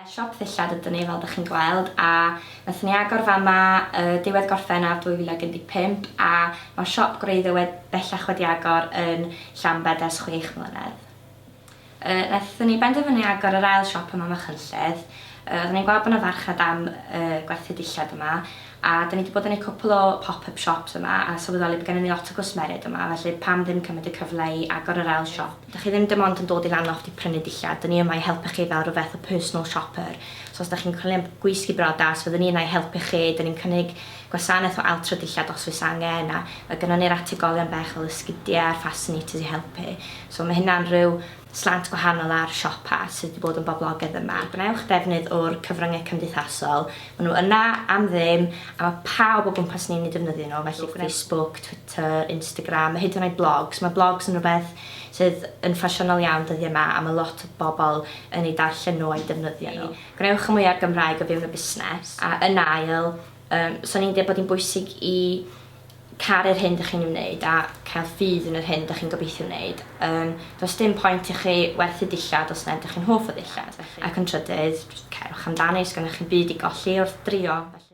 Siop ddillad ydyn ni, fel dych chi'n gweld, a wnaethon ni agor fama diwedd Gorffennaf 2015 a mae'r siop gwreiddiol bellach wedi agor yn Llambed ers chwech mlynedd. Wnaethon ni benderfynu agor yr ail siop yma Machynlleth. Oedden ni'n gweld bod 'na farchnad am gwerthu dillad yma a 'dan ni 'di bod yn neud cwpl o pop-up shops yma a sylweddoli bod gennym ni lot o gwsmeriaid yma felly pam ddim cymryd y cyfle i agor yr ail siop. Dach chi ddim dim ond yn dod i Lanlofft i prynu dillad, 'dan ni yma i helpu chi fel rhyw fath o personal shopper. So os dach chi'n chwilio am gwisg i briodas fyddwn ni yna i helpu chi, 'dan ni'n cynnig gwasanaeth o altro dillad os oes angen a ma' gynnon ni'r ategolion bach fel y sgidiau a'r fascinators i helpu. So mae hynna'n rhyw slant gwahanol ar siopa sydd wedi bod yn boblogaidd yma. Gwnewch ddefnydd o'r cyfryngau cymdeithasol, maen nhw yna am ddim a mae pawb o gwmpas ni'n eu defnyddio nhw, felly Facebook, Twitter, Instagram, a hyd yn oed blogs. Mae blogs yn rhywbeth sydd yn ffasiynol iawn dyddiau yma a mae lot o bobl yn eu darllen nhw a'u defnyddio nhw. Gwnewch y mwyaf Gymraeg o fewn y busnes. A yn ail, yym, 'swn i'n deud bod hi'n bwysig i caru'r hyn dych chi'n ei wneud a cael ffydd yn yr hyn dych chi'n gobeithio wneud. Yym, does dim point i chi werthu dillad os nad ydych chi'n hoff o ddillad. Felly. Ac yn trydydd, jyst cerwch amdani, sgynnoch chi'm byd i golli wrth drio. Felly.